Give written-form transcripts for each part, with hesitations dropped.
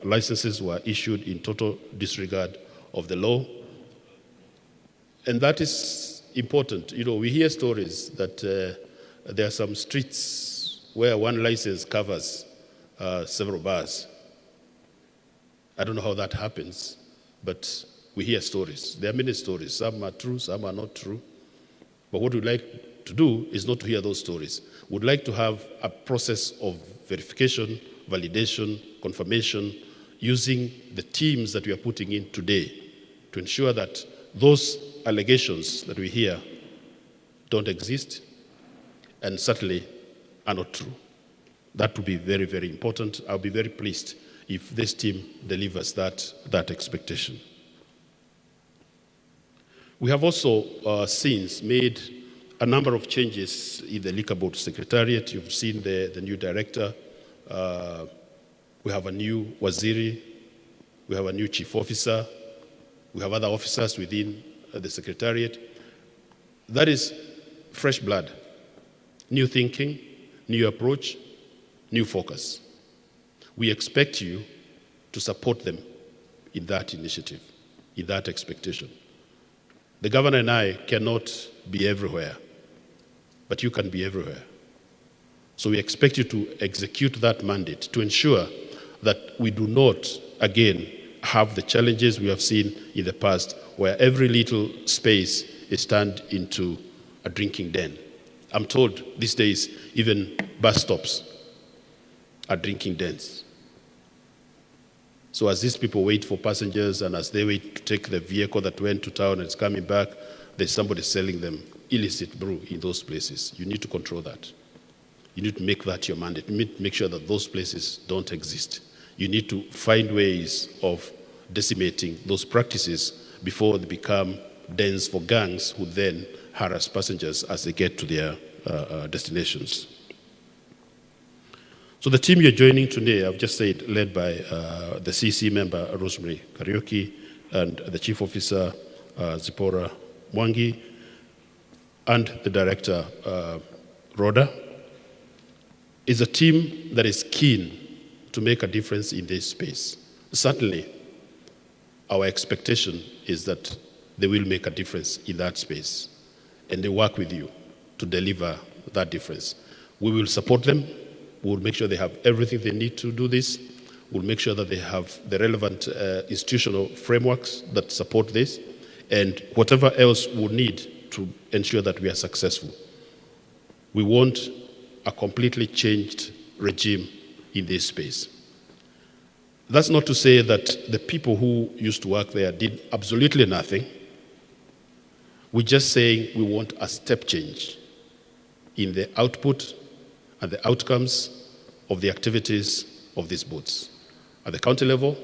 licenses were issued in total disregard of the law. And that is important. You know, we hear stories that there are some streets where one license covers several bars. I don't know how that happens, but we hear stories. There are many stories. Some are true, some are not true. But what we'd like to do is not to hear those stories. We'd like to have a process of verification, validation, confirmation, using the teams that we are putting in today to ensure that those allegations that we hear don't exist and certainly are not true. That would be very, very important. I'll be very pleased if this team delivers that expectation. We have also since made a number of changes in the Liquor Board Secretariat. You've seen the new director. We have a new waziri. We have a new chief officer. We have other officers within the Secretariat. That is fresh blood, new thinking, new approach, new focus. We expect you to support them in that initiative, in that expectation. The governor and I cannot be everywhere, but you can be everywhere. So we expect you to execute that mandate to ensure that we do not, again, have the challenges we have seen in the past where every little space is turned into a drinking den. I'm told these days even bus stops are drinking dens. So as these people wait for passengers and as they wait to take the vehicle that went to town and is coming back, there's somebody selling them illicit brew in those places. You need to control that. You need to make that your mandate. You need to make sure that those places don't exist. You need to find ways of decimating those practices before they become dens for gangs who then harass passengers as they get to their destinations. So the team you're joining today, I've just said, led by the CC member, Rosemary Kariuki, and the chief officer, Zipora Mwangi, and the director, Rhoda, is a team that is keen to make a difference in this space. Certainly, our expectation is that they will make a difference in that space, and they work with you to deliver that difference. We will support them. We will make sure they have everything they need to do this. We'll make sure that they have the relevant institutional frameworks that support this, and whatever else we need to ensure that we are successful. We want a completely changed regime in this space. That's not to say that the people who used to work there did absolutely nothing. We're just saying we want a step change in the output and the outcomes of the activities of these boards at the county level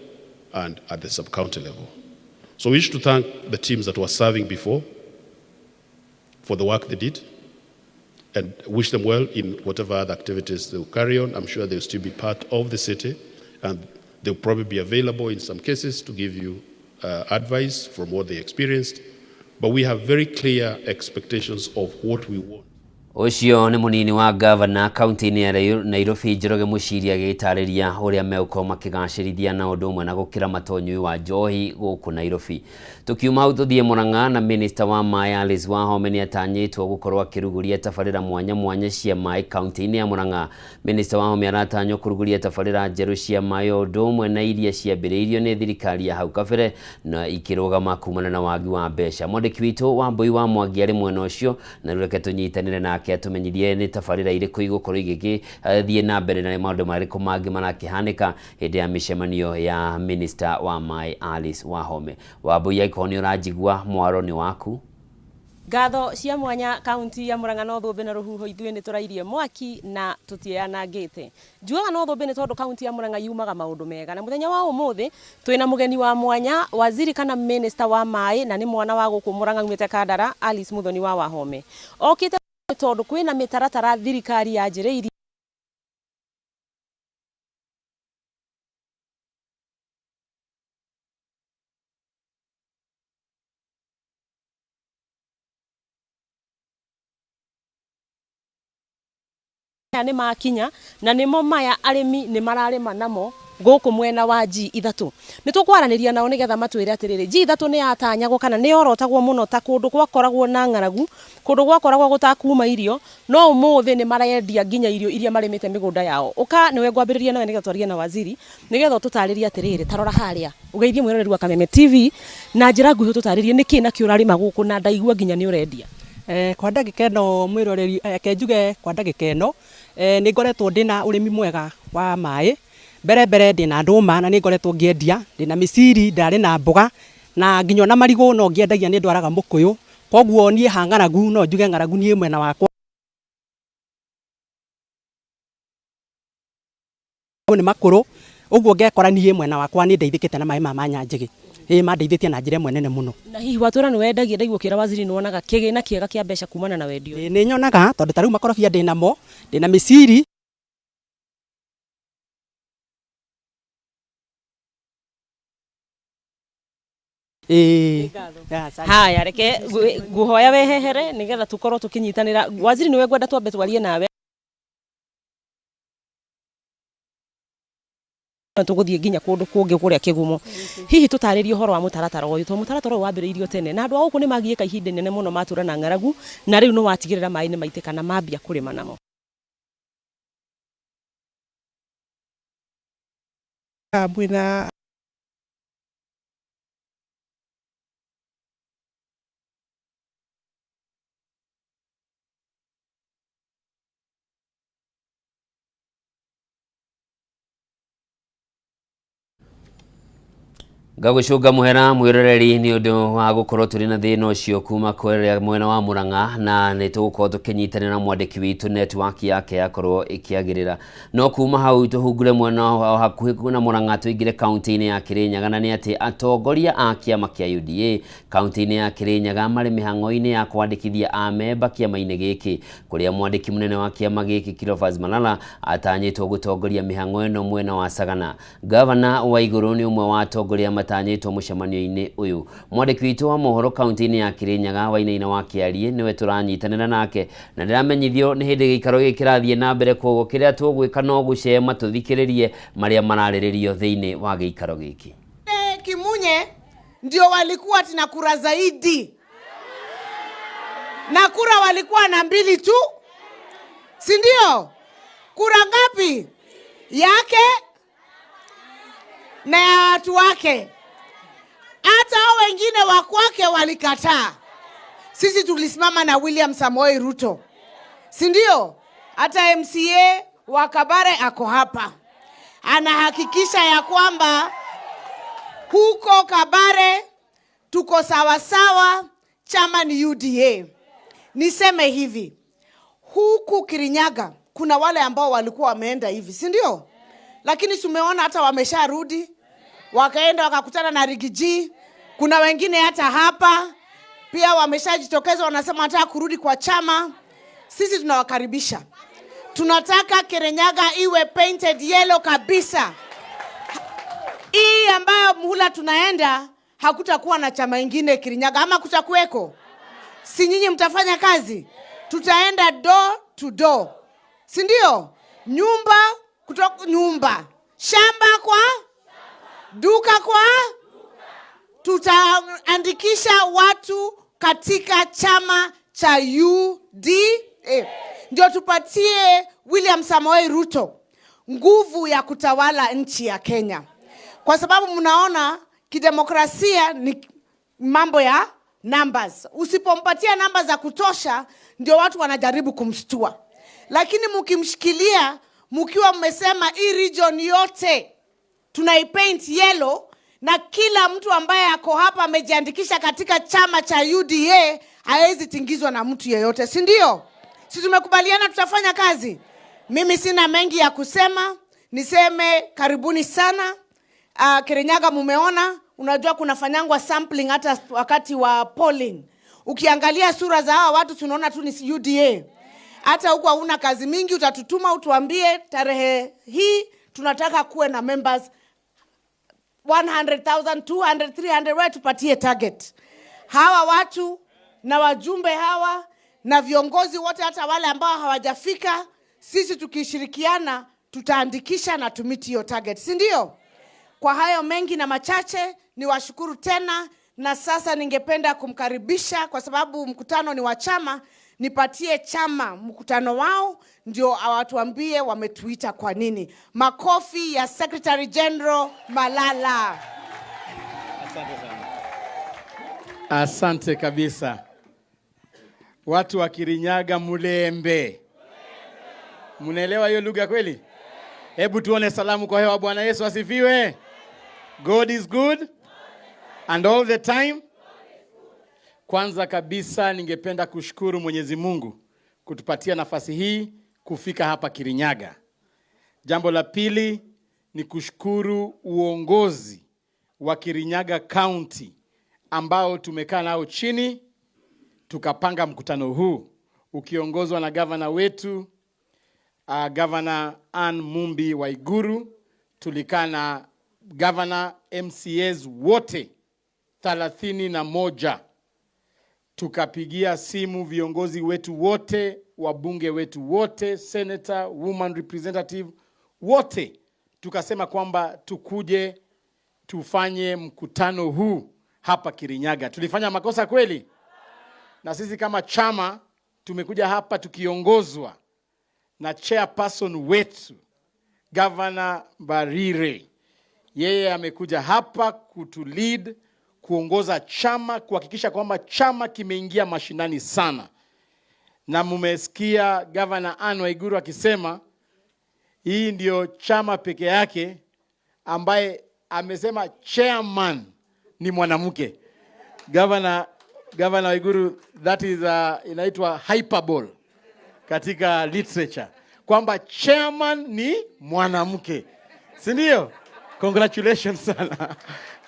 and at the sub-county level. So we wish to thank the teams that were serving before for the work they did and wish them well in whatever other activities they'll carry on. I'm sure they'll still be part of the city, and they'll probably be available in some cases to give you advice from what they experienced. But we have very clear expectations of what we want. Ũcio nĩ mũnini wa gavana kaunti-inĩ ya Nairobi, Njoroge Mũciri, agĩtarĩria ũrĩa megũkorwo makĩgacĩrithia na ũndũ ũmwe na gũkĩra matonyui wa njohi gũkũ Nairobi. Tũkiuma hau tũthiĩ Murang'a, na minista wa maĩ Alice Wahome nĩ atanyĩtwo gũkorwo akĩrugũria tabarĩra mwanya mwanya cia maĩ kaunti-inĩ ya Murang'a. Minista Wahome aratanywo kũrugũria tabarĩra njerũ cia maĩ o ũndũ ũmwe na iria ciambĩrĩirio nĩ thirikari ya hau kabere na ikĩrũgama kumana na wagi wa mbeca. Mwandĩki witũ Wambui wa Mwangi arĩ mwena ũcio, na rĩu reke tũnyitanĩre nake atũmenyithie nĩ tabarĩra irĩkũ igũkorwo igĩgĩthiĩ na mbere na nĩ maũndũ marĩkũ mangĩ marakĩhanĩka hĩndĩ ya mĩcemanio ya minista wa maĩ Alice Wahome. Wambui, angĩkorwo nĩ ũranjigua, mwaro nĩ waku. Ngatho cia mwanya. Kaunti ya Murang'a no thũmbĩ na rũhuho, ithuĩ nĩ tũrairie mwaki na tũtianangĩte. Njugaga no thũmbĩ nĩ tondũ kaunti ya Murang'a yumaga maũndũ mega, na mũthenya wa ũmũthĩ twĩna mũgeni wa mwanya, waziri kana minister wa maĩ, na nĩ mwana wa gũkũ Murang'a umĩte Kandara, Alice Muthoni wa Wahome. Okĩte tondũ kwĩna mĩtaratara thirikari yanjĩrĩirie maya nĩ makinya, na nĩmo maya arĩmi nĩ mararĩma namo. Gũkũ mwena wa G3. Nĩ tũkwaranĩria nao nĩgetha matwĩre atĩrĩrĩ, G3 nĩ yatanyagwo kana nĩ yorotagwo mũno ta kũndũ gwakoragwo na ng'aragu, kũndũ gwakoragwo gũtakuma irio, no ũmũthĩ nĩ marendia nginya irio iria marĩmĩte mĩgũnda yao. Ũka nĩwe ngwambĩrĩria nawe nĩgetha twarie na waziri, nĩgetha ũtũtarĩrie atĩrĩrĩ, ta rora harĩa ũgeithie mwĩroreri wa Kameme TV na njĩra nguhĩ, ũtũtarĩrie nĩkĩ nakĩo ũrarĩma gũkũ na ndaigua nginya nĩ ũrendia. Kwa ndagĩka ĩno mwĩroreri, reke njuge kwa ndagĩka ĩno nĩ ngoretwo ndĩna ũrĩmi mwega wa maĩ. Mbere mbere ndĩna ndũma na nĩ ngoretwo ngĩendia, ndĩna mĩciri, ndarĩ na mboga na nginya ona marigũ no ngĩendagia, nĩ ndwaraga mũkũyũ. Koguo niĩ ha ng'aragu no njuge ng'aragu niĩ mwena wakwa nĩ makũrũ, ũguo ngekora niĩ mwena wakwa nĩ ndeithĩkĩte na maĩ ma Manyanjĩgĩ. Ĩĩ, mandeithĩtie na njĩra ĩmwe nene mũno. Na hihi watwĩra nĩ wendagia, ndaigua ũkĩra waziri nĩ wonaga kĩgĩna kĩega kĩa mbeca kumana na wendia ũyũ? Ĩĩ, nĩ nyonaga, tondũ ta rĩu makorobia ndĩnamo, ndĩna mĩciri. Ĩĩ. Haya, reke nguhoya wehehere nigetha tukorwo tukinyitanira. Waziri, niwe ngwenda twambe twarie nawe, tũgũthiĩ nginya kũndũ kũngĩ kũrĩa Kĩgumo. Hihi tũtarĩrie ũhoro wa mũtaratara ũyũ, tondũ mũtaratara ũyũ wambĩrĩirio tene na andũ a gũkũ nĩ magiĩka ihinda inene mũno matũra na ng'aragu, na rĩu nĩ watigĩrĩra maĩ nĩ maitĩka na mambia kũrĩma namo. Mwĩna Ngagũcũnga mũhera mwĩroreri nĩ ũndũ wa gũkorwo tũrĩ na thĩna ũcio kuma kũrĩa mwena wa Murang'a, na nĩ tũgũkorwo tũkĩnyitanĩra na mwandĩki witũ network yake yakorwo ĩkĩagĩrĩra. No kuma hau tũhungure mwena wa hakuhĩ na Murang'a, tũingĩre kaunti-inĩ ya Kirinyaga, na nĩ atĩ atongoria a kĩama kĩa UDA kaunti-inĩ ya Kirinyaga marĩ mĩhang'o-inĩ ya kwandĩkithia amemba kĩama-inĩ gĩkĩ, kũrĩa mwandĩki mũnene wa kĩama gĩkĩ Cleophas Malala atanyĩtwo gũtongoria mĩhang'o ĩno mwena wa Sagana. Gavana wa Igũrũ nĩ ũmwe wa atongoria matanyĩtwo mũcemanio-inĩ ũyũ. Mwandĩki witũ wa mohoro kaunti-inĩ ya Kirinyaga, Wainaina wa Kĩarie, nĩwe tũranyitanĩra nake, na ndĩramenyithio nĩ hĩndĩ gĩikaro gĩkĩ kĩrathiĩ na mbere, koguo kĩrĩa tũgwĩka no gũcema tũthikĩrĩrie marĩa mararĩrĩrio thĩinĩ wa gĩikaro gĩkĩ. Kimunye ndio walikuwa tina kura zaidi, na kura walikuwa na mbili tu, si ndio? Kura ngapi? Yake na ya watu wake. Hata hao wengine wa kwake walikataa. Sisi tulisimama na William Samoei Ruto, si ndio? Hata MCA wa Kabare ako hapa, anahakikisha ya kwamba huko Kabare tuko sawasawa, chama ni UDA. Niseme hivi, huku Kirinyaga kuna wale ambao walikuwa wameenda hivi, si ndio? Lakini tumeona hata wamesharudi, wakaenda wakakutana na Riggy G. Kuna wengine hata hapa pia wameshajitokeza, wanasema wanataka kurudi kwa chama. Sisi tunawakaribisha. Tunataka Kirinyaga iwe painted yellow kabisa. Hii ambayo muhula tunaenda hakutakuwa na chama ingine Kirinyaga, ama kutakuweko? Si nyinyi mtafanya kazi? Tutaenda door to door, si ndio? Nyumba kutoka nyumba, shamba kwa duka kwa, tutaandikisha watu katika chama cha UDA ndio tupatie William Samoei Ruto nguvu ya kutawala nchi ya Kenya, kwa sababu mnaona kidemokrasia ni mambo ya numbers. Usipompatia namba za kutosha, ndio watu wanajaribu kumstua, lakini mkimshikilia, mkiwa mmesema hii region yote tunaipaint yellow, na kila mtu ambaye ako hapa amejiandikisha katika chama cha UDA hawezi tingizwa na mtu yeyote, si ndio? Si tumekubaliana tutafanya kazi? Mimi sina mengi ya kusema, niseme karibuni sana. Kirinyaga mumeona, unajua kunafanyangwa sampling hata wakati wa polling. Ukiangalia sura za hawa watu tunaona tu ni UDA. Hata huku hauna kazi mingi, utatutuma utuambie tarehe hii tunataka kuwe na members 100,000, 200, 300, wewe tupatie target. Hawa watu na wajumbe hawa na viongozi wote, hata wale ambao hawajafika, sisi tukishirikiana tutaandikisha na tumeet hiyo target, si ndio? Kwa hayo mengi na machache, niwashukuru tena, na sasa ningependa kumkaribisha, kwa sababu mkutano ni wa chama, nipatie chama mkutano wao ndio awatuambie wametuita kwa nini. Makofi ya Secretary General Malala. Asante sana. Asante kabisa. Watu wa Kirinyaga mulembe. Munaelewa hiyo lugha kweli? Hebu tuone salamu kwa hewa. Bwana Yesu asifiwe. God is good and all the time. Kwanza kabisa ningependa kushukuru Mwenyezi Mungu kutupatia nafasi hii kufika hapa Kirinyaga. Jambo la pili ni kushukuru uongozi wa Kirinyaga County ambao tumekaa nao chini tukapanga mkutano huu ukiongozwa na gavana wetu Gavana Ann Mumbi Waiguru. Tulikaa na gavana, MCAs wote 31, tukapigia simu viongozi wetu wote, wabunge wetu wote, senator, woman representative wote, tukasema kwamba tukuje tufanye mkutano huu hapa Kirinyaga. Tulifanya makosa kweli? Na sisi kama chama tumekuja hapa tukiongozwa na chairperson wetu Governor Mbarire. Yeye amekuja hapa kutulead, kuongoza chama, kuhakikisha kwamba chama kimeingia mashinani sana. Na mumesikia Governor Anne Waiguru akisema hii ndio chama peke yake ambaye amesema chairman ni mwanamke. Governor Waiguru, that is inaitwa hyperbole katika literature kwamba chairman ni mwanamke, si ndio? Congratulations sana,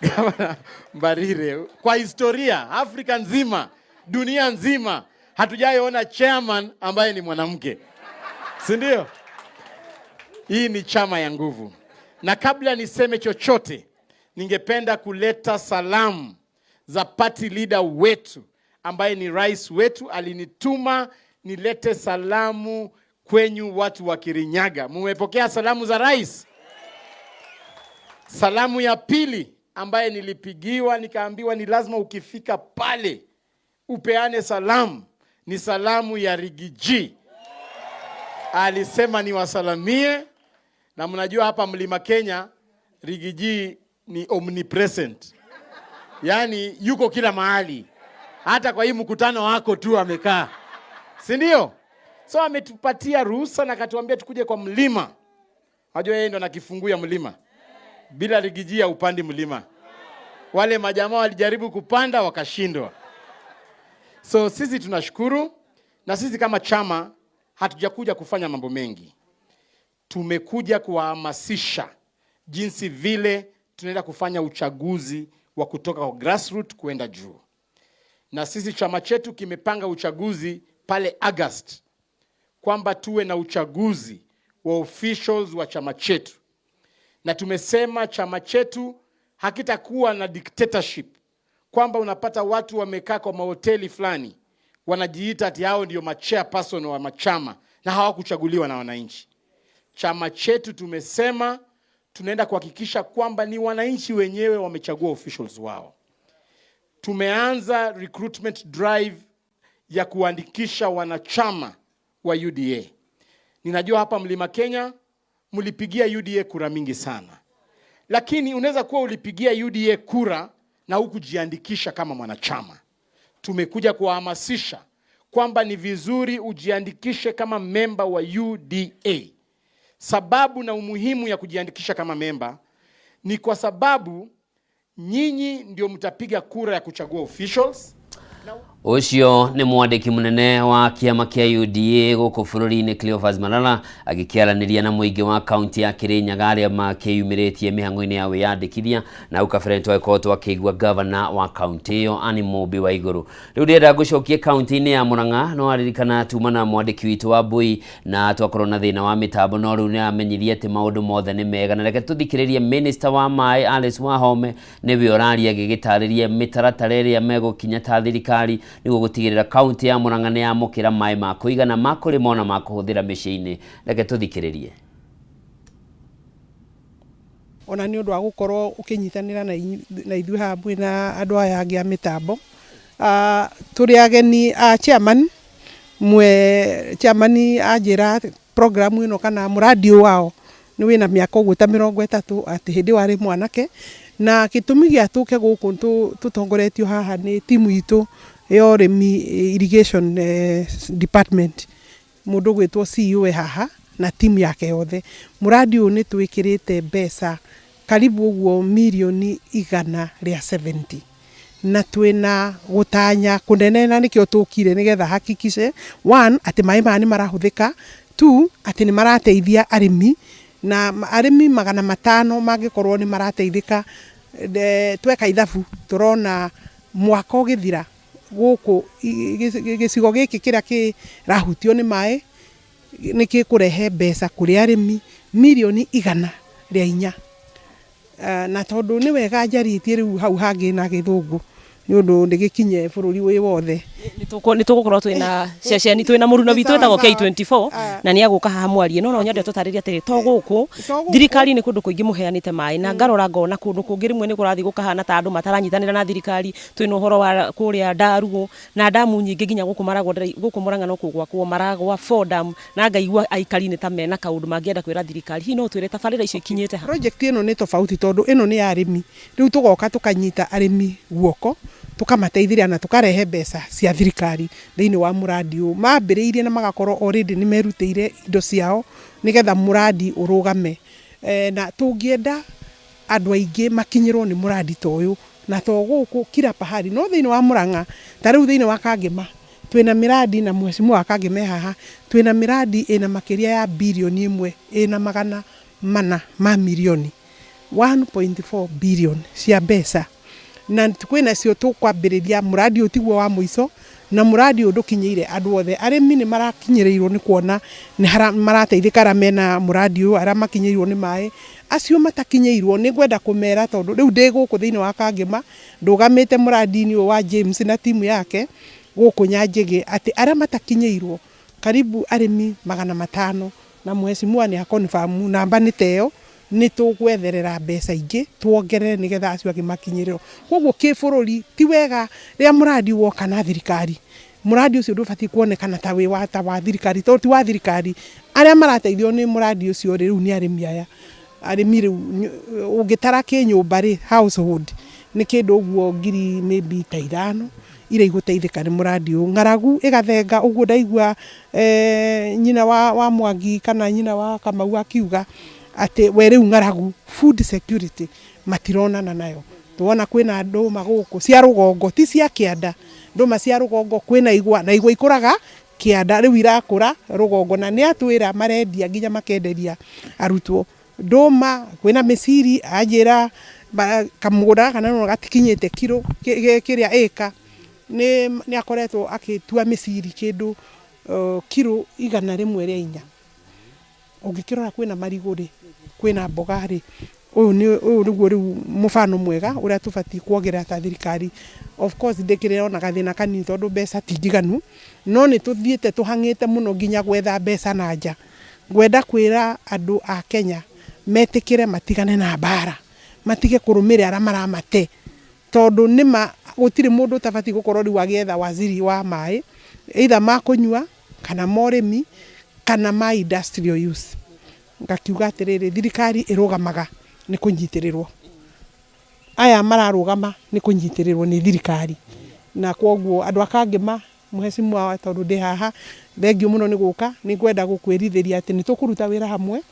Governor Mbarire. Kwa historia Afrika nzima, dunia nzima, hatujaiona chairman ambaye ni mwanamke, si ndio? Hii ni chama ya nguvu. Na kabla niseme chochote, ningependa kuleta salamu za party leader wetu ambaye ni rais wetu. Alinituma nilete salamu kwenyu watu wa Kirinyaga. Mumepokea salamu za rais? Salamu ya pili ambaye nilipigiwa nikaambiwa ni lazima ukifika pale upeane salamu ni salamu ya Riggy G. Alisema niwasalamie, na mnajua hapa Mlima Kenya Riggy G ni omnipresent, yaani yuko kila mahali, hata kwa hii mkutano wako tu amekaa, si ndio? So ametupatia ruhusa na akatuambia tukuje kwa mlima. Unajua yeye ndo ana kifunguu ya mlima, bila Riggy G hupandi mlima. Wale majamaa walijaribu kupanda wakashindwa. So sisi tunashukuru, na sisi kama chama hatujakuja kufanya mambo mengi, tumekuja kuwahamasisha jinsi vile tunaenda kufanya uchaguzi wa kutoka kwa grassroots kwenda juu, na sisi chama chetu kimepanga uchaguzi pale August kwamba tuwe na uchaguzi wa officials wa chama chetu, na tumesema chama chetu hakitakuwa na dictatorship, kwamba unapata watu wamekaa kwa mahoteli fulani wanajiita ati hao ndio machairperson wa machama na hawakuchaguliwa na wananchi. Chama chetu tumesema tunaenda kuhakikisha kwamba ni wananchi wenyewe wamechagua officials wao. Tumeanza recruitment drive ya kuandikisha wanachama wa UDA. Ninajua hapa Mlima Kenya mlipigia UDA kura mingi sana, lakini unaweza kuwa ulipigia UDA kura na hukujiandikisha kama mwanachama. Tumekuja kuwahamasisha kwamba ni vizuri ujiandikishe kama memba wa UDA. Sababu na umuhimu ya kujiandikisha kama memba ni kwa sababu nyinyi ndio mtapiga kura ya kuchagua officials. Ũcio nĩ mwandĩki mũnene wa kĩama kĩa UDA gũkũ bũrũri-inĩ Cleophas Malala agĩkĩaranĩria na mũingĩ wa kaunti ya Kirinyaga arĩa makĩyumĩrĩtie mĩhang'o-inĩ ya wĩyandĩkithia. Na hau kabere nĩtwagĩkorwo twakĩigua gavana wa kaunti ĩyo Anne Mumbi Waiguru. Rĩu ndĩrenda ngũcokie kaunti-inĩ ya Murang'a. No aririkana tuma na mwandĩki witũ wa Mbui na twakorwo na thĩna wa mĩtambo, no rĩu nĩ amenyirie atĩ maũndũ mothe nĩ mega. Na reke tũthikĩrĩrie Minister wa maĩ Alice Wahome, nĩwe ũraria agĩgĩtarĩria mĩtaratara ĩrĩa megũkinya ta thirikari nĩguo gũtigĩrĩra kaunti ya Murang'a nĩ yamũkĩra maĩ ma kũigana ma kũrĩma ona ma kũhũthĩra mĩciĩ-inĩ. Reke tũthikĩrĩrie. Ona nĩ ũndũ wa gũkorwo ũkĩnyitanĩra na ithuĩ haha mwĩna andũ aya angĩ a mĩtambo. Tũrĩ ageni a chairman, mwe chairman anjĩra program ĩno kana mũradi ũyũ wao nĩ wĩna mĩaka ũguo ta 30 atĩ hĩndĩ ĩyo arĩ mwanake, na gĩtũmi gĩa tũke gũkũ tũtongoretio haha nĩ timu itũ ya ũrĩmi irrigation department, mũndũ ũgwĩtwo CEO e haha na timu yake yothe. Mũradi ũyũ nĩ twĩkĩrĩte mbeca karibu ũguo mirioni 170, na twĩna gũtanya kũnene, na nĩkĩo tũkire nĩgetha hakikishe one atĩ maĩ maya nĩ marahũthĩka, two atĩ nĩ marateithia arĩmi, na arĩmi 500 mangĩkorwo nĩ marateithĩka, tweka ithabu tũrona mwaka ũgĩthira gũkũ gĩcigo gĩkĩ kĩrĩa kĩrahutio nĩ maĩ nĩ gĩkũrehe mbeca kũrĩ arĩmi mirioni 104. Na tondũ nĩ wega njarĩtie rĩu hau hangĩ na Gĩthũngũ nĩ ũndũ nĩ gĩkinye bũrũri wĩ wothe. Nĩ tũgũkorwo twĩna ceceni, twĩna mũruna witũ wĩtagwo K24, na nĩ agũka haha mwarie. No nyende tũtarĩrie atĩrĩ, to gũkũ thirikari nĩ kũndũ kũingĩ mũheanĩte maĩ, na ngarora ngona kũndũ kũngĩ rĩmwe nĩ kũrathiĩ gũkahana ta andũ mataranyitanĩra na thirikari. Twĩna ũhoro wa kũrĩa Ndarugu na ndamu nyingĩ nginya gũkũ Maragwa, gũkũ Murang'a no kũgwakwo Maragwa 4 dam, na ngaigua aikari nĩ ta mena kaũndũ mangĩenda kwĩra thirikari. Hihi no ũtwĩre tabarĩra icio ikinyĩte ha? Project ĩno nĩ tofauti tondũ ĩno nĩ ya arĩmi. Rĩu tũgoka tũkanyita arĩmi guoko, tũkamateithĩrĩria na tũkarehe mbeca cia thirikari thĩinĩ wa mũradi ũyũ. Mambĩrĩirie na magakorwo already nĩ merutĩire indo ciao nĩgetha mũradi ũrũgame. Na tũngĩenda andũ aingĩ makinyĩrwo nĩ mũradi ta ũyũ, na to gũkũ kila pahali, no thĩinĩ wa Murang'a, ta rĩu thĩinĩ wa Kangema twĩna mĩradi, na mheshimiwa wa Kangema e haha, twĩna mĩradi ĩna makĩria ya birioni 1 ĩna 400 ma mirioni, 1.4 billion cia mbeca, na kwĩna cio tũkwambĩrĩria mũradi ũyũ tiguo wa mũico, na mũradi ũyũ ndũkinyĩire andũ othe. Arĩmi nĩ marakinyĩrĩirwo nĩ kuona nĩ marateithĩka arĩa mena mũradi ũyũ, arĩa makinyĩirwo nĩ maĩ, acio matakinyĩirwo nĩ ngwenda kũmera tondũ rĩu ndĩ gũkũ thĩinĩ wa Kangema ndũgamĩte mũradi-inĩ ũyũ wa James na timu yake gũkũ Nyanjĩgĩ, atĩ arĩa matakinyĩirwo karibu arĩmi 500, na mheshimiwa nĩ akonfirm namba nĩ ta ĩyo, nĩ tũgwetherera mbeca ingĩ tuongerere nĩgetha acio angĩ makinyĩrĩrwo. Koguo kĩbũrũri ti wega rĩrĩa mũradi woka na thirikari, mũradi ũcio ndũbatiĩ kuonekana ta wĩ wa ta wa thirikari, tondũ ti wa thirikari. Arĩa marateithio nĩ mũradi ũcio rĩ, rĩu nĩ arĩmi aya. Arĩmi rĩu ũngĩtara kĩnyũmba rĩ, household nĩ kĩndũ ũguo ngiri maybe ta 5 iria igũteithĩka nĩ mũradi ũyũ. Ng'aragu ĩgathenga ũguo ndaigua nyina wa Mwangi kana nyina wa Kamau akiuga atĩ we rĩu ng'aragu food security matironana nayo. Tuona kwĩna ndũma gũkũ cia rũgongo, ti cia kĩanda, ndũma cia rũgongo, kwĩna igwa na igwa ikũraga kĩanda, rĩu irakũra rũgongo, na nĩ atwĩra marendia nginya makenderia arutwo ndũma. Kwĩna mĩciri, anjĩra kamũgũnda gaka no gatikinyĩte kiro kĩrĩa ĩka, nĩ akoretwo akĩtua mĩciri kĩndũ kiro 104. Ũngĩkĩrora kwĩna marigũ rĩ, kwĩna mboga rĩ, ũyũ nĩguo rĩu mũbano mwega ũrĩa tũbatiĩ kuongerera ta thirikari. Of course ndĩkĩrona gathĩna kanini tondũ mbeca ti njiganu, no nĩ tũthiĩte tũhang'ĩte mũno nginya gwetha mbeca na nja. Ngwenda kwĩra andũ a Kenya metĩkĩre matigane na mbara, matige kũrũmĩrĩra arĩa maramate, tondũ nĩma gũtirĩ mũndũ ũtabatiĩ gũkorwo rĩu agĩetha waziri wa maĩ, either ma kũnyua kana ma ũrĩmi kana ma industrial use. Ngakiuga atĩrĩrĩ, thirikari ĩrũgamaga nĩ kũnyitĩrĩrwo, aya mararũgama nĩ kũnyitĩrĩrwo nĩ thirikari, na kwoguo andũ a Kangema, mheshimiwa, tondũ ndĩ haha, thengiũ mũno nĩ gũka, nĩ ngwenda gũkwĩrithĩria atĩ nĩ tũkũruta wĩra hamwe,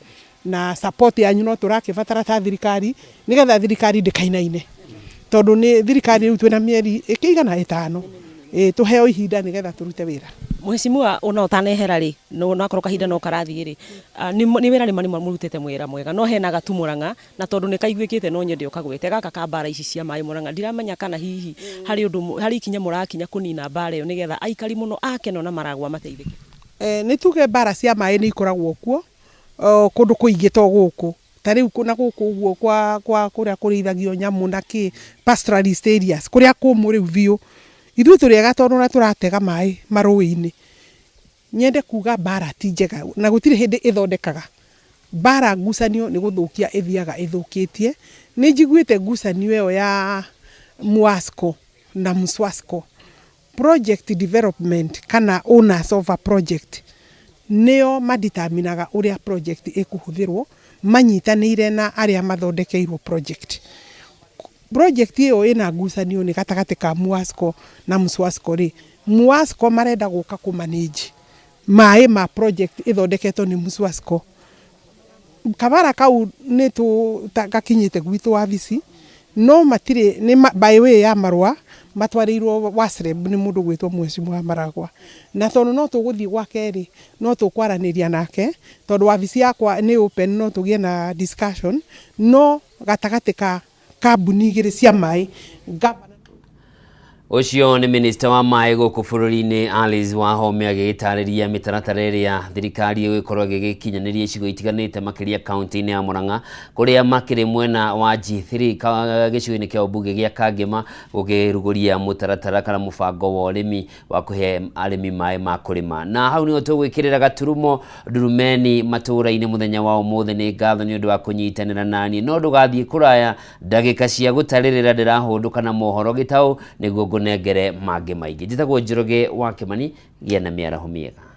na support yanyu no tũrakĩbatara ta thirikari, nĩgetha thirikari ndĩkainaine, tondũ nĩ thirikari rĩu twĩna mĩeri ĩkĩigana 5, tũheo ihinda nĩgetha tũrute wĩra. Mheshimiwa, ona ũtanehera rĩ, no nakorwo kahinda no karathiĩ rĩ, nĩ wĩra nĩ mũrutĩte wĩra mwega, no hena gatu Murang'a, na tondũ nĩ kaiguĩkĩte no nyende ũkagwete gaka ka mbara ici cia maĩ Murang'a. Ndiramenya kana hihi harĩ ũndũ harĩ ikinya mũrakinya kũnina mbara ĩyo nĩgetha aikari mũno a Keno na Maragwa mateithĩke. Nĩ tuge mbara cia maĩ nĩ ikoragwo kuo kũndũ kũingĩ to gũkũ, ta rĩu na gũkũ ũguo kwa kũrĩa kũrĩithagio nyamũ na kĩ pastoralist areas, kũrĩa kũmũ rĩu biũ. Ithuĩ tũrĩ ega tondũ ona tũratega maĩ marũĩ-inĩ. Nyende kuga mbara ti njega na gũtirĩ hĩndĩ ĩthondekaga. Mbara ngucanio nĩ gũthũkia ĩthiaga ĩthũkĩtie. Nĩ njiguĩte ngucanio ĩyo ya Muasco na Mswasco. Project development kana owners of a project nĩo maditaminaga ũrĩa project ĩkũhũthĩrwo manyitanĩire na arĩa mathondekeirwo project. Project ĩyo ĩna ngucanio nĩ gatagatĩ ka Muasco na Mswasco rĩ, Muasco marenda gũka kũ manage maĩ ma project ĩthondeketwo nĩ Mswasco. Kabara kau nĩ gakinyĩte gwitũ wabici no matirĩ nĩ by way ya marũa matwarĩirwo WASREB nĩ mũndũ gwĩtwo Mheshimiwa Maragwa. Na tondũ no tũgũthiĩ gwake rĩ, no tũkwaranĩria nake tondũ wabici yakwa nĩ open no tũgĩe na discussion no gatagatĩ ka kambuni igĩrĩ cia maĩ. Ũcio nĩ minista wa maĩ gũkũ bũrũri-inĩ Alice Wahome agĩgĩtarĩria mĩtaratara ĩrĩa thirikari ĩgũkorwo ĩgĩgĩkinyanĩria icigo itiganĩte makĩria kaunti-inĩ ya Murang'a kũrĩa makĩrĩ mwena wa G3 gĩcigo-inĩ kĩa ũmbunge gĩa Kangema gũkĩrugũria mũtaratara kana mũbango wa ũrĩmi wa kũhe arĩmi maĩ ma kũrĩma. Na hau nĩho tũgwĩkĩrĩra gaturumo ndurumeni matũũra-inĩ mũthenya wa ũmũthĩ. Nĩ ngatho nĩ ũndũ wa kũnyitanĩra naniĩ, no ndũgathiĩ kũraya, ndagĩka cia gũtarĩrĩra ndĩrahũndũka na mohoro gĩtaũ nĩguo ngũnengere mangĩ maingĩ. Njĩtagwo Njoroge wa Kĩmani, gĩa na mĩaraho mĩega.